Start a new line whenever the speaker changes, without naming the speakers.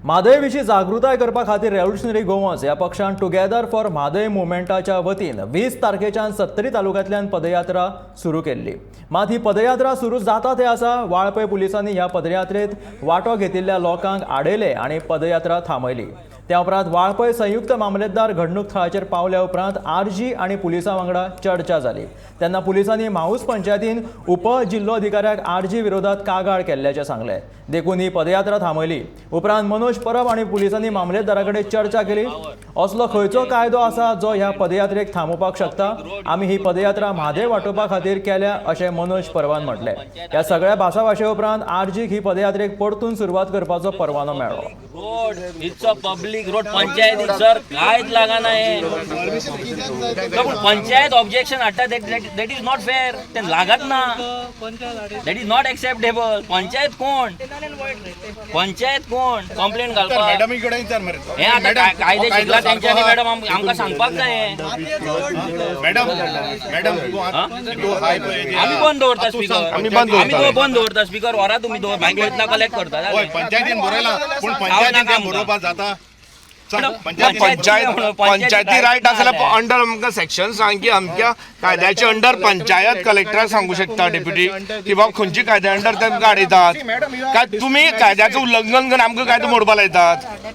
म्हादय विशीं जागृताय करपा खातीर रेव्होल्युशनरी गोवन्स ह्या पक्षान टुगेदर फॉर म्हादय मुवमेंटाच्या वतीन 20 तारखेच्यान सत्तरी तालुक्यांतल्यान पदयात्रा सुरू केल्ली. मात ही पदयात्रा सुरू जाता ते आसा, वाळपय पुलिसांनी ह्या पदयात्रेत वांटो घेतिल्ल्या लोकांक आडयले आनी पदयात्रा थांबयली. त्या उपरांत वाळपय संयुक्त मामलेदार घडणूक थळाचेर पावल्या उपरांत आरजी आनी पुलिसां वांगडा चर्चा जाली. तेन्ना पुलिसांनी म्हाऊस पंचायतीन उप जिल्लोधिकाऱ्याक आरजी विरोधात कागाळ केल्ल्याचें सांगलें. देखून ही पदयात्रा थांबयली. उपरांत मनोज परब आनी पुलिसांनी मामलेदारा कडेन चर्चा केली. असलो खंयचो कायदो आसा जो ह्या पदयात्रेक थांबोवपाक शकता? आमी ही पदयात्रा म्हादय वाटोवपा खातीर केल्या, अशें मनोज परबान म्हटलें. ह्या सगळ्या भासाभाशे उपरांत आरजीक ही पदयात्रेक परतून सुरवात करपाचो परवानो मेळ्ळो.
Road, it's a public road. पंचायतीक सर कांयच लागना हें. पूण पंचायत ऑब्जेक्शन हाडटा, that is not fair. ते लागत ना, that is not acceptable. Panchayat कोण? पंचायत कोण कंप्लेन घालपाक?
मॅडमी कडेन विचार मरे.
हे आतां कायदे शिकला तेंच्यांनी. मॅडम, आमकां सांगपाक जाय हें.
मॅडम, मॅडम, तूं तूं हाय पळय.
आमी बंद दवरता स्पीकर.
आमी बंद दवरता.
आमी बंद दवरता स्पीकर. व्हरा तुमी, दवर मागीर वयतना कलेक्ट करता.
हय.
जालें.
पंचायतीन बरयला, पूण पंचायतीन तें बरोवपाक जाता? सांग, पंचायतीन.
पंचायत, पंचायती रायट आसल्यार अंडर आमकां सेक्शन सांग की अमक्या कायद्याच्या अंडर पंचायत कलेक्टराक सांगू शकता डेप्युटी की बाबा खंयच्या कायद्या अंडर तांकां हाडयतात, काय तुमी कायद्याचें उल्लंघन करून आमकां कायदो मोडपा लायतात?